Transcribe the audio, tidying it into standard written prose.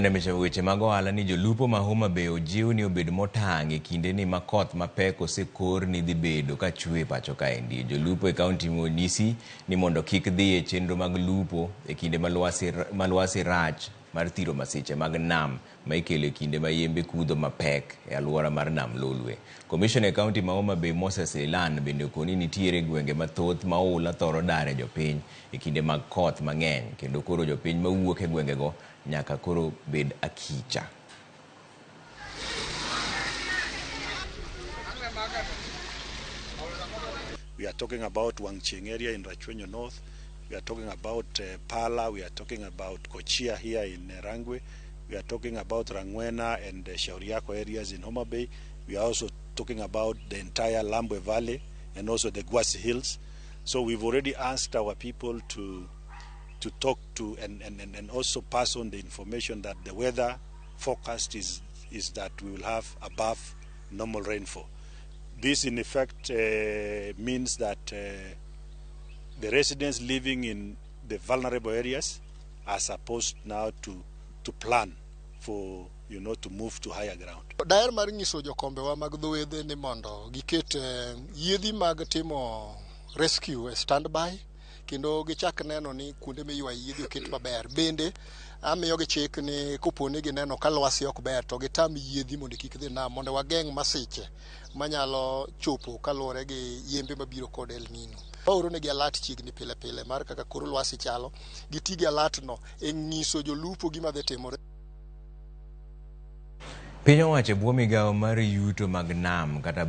Bende weche mag ohala ni jolupo ma Homa Bay ojiw ni obed motang' e kindeni ma koth mapek osekor ni dhi bedo kachwe pacho kaendi. Jolupo e kaunti onyisi ni mondo kik dhi e chenro mag lupo e kinde ma lwasi rach mar thiro masiche mag nam ma ikelo e kinde ma yembe kudho mapek e alwora mar nam Lolwe. Komishona e kaunti ma Homa Bay Moses Lilan bende okoni nitiere gwenge mathoth ma oula thoro dare jopiny e kinde mag koth mang'eny kendo koro jopiny mawuok e gwengego nyaka koro bed akicha. We are talking about Wangchieng area in Rachuonyo North. We are talking about Pala. We are talking about Kochia here in Rangwe. We are talking about Rangwena and Shauriako areas in Homa Bay. We are also talking about the entire Lambwe Valley and also the Gwasi Hills. So we've already asked our people to talk to and also pass on the information that the weather forecast is that we will have above normal rainfall. This in effect means that the residents living in the vulnerable areas are supposed now to plan for, to move to higher ground. Daher mar nyiso jokombewa mag dho wedhe ni mondo giket yiedhi mag timo rescue e standby kendo gichak neno ni kuonde miywaye yiedhi oket maber. Bende amiyogi chik ni kopo ni gineno ka lwasi ok ber to gitam yiedhi mondo kik dhi nam mondo wageng' masiche manyalo chopo kaluwore gi yembe mabiro kod El Nino. Waoro negi alert chiegni pile pile mar kaka kor lwasi chalo, giti gi alert no e nyiso jolupo gima dhi timore. Piny owacho e bwo migawo mar yuto mag nam kata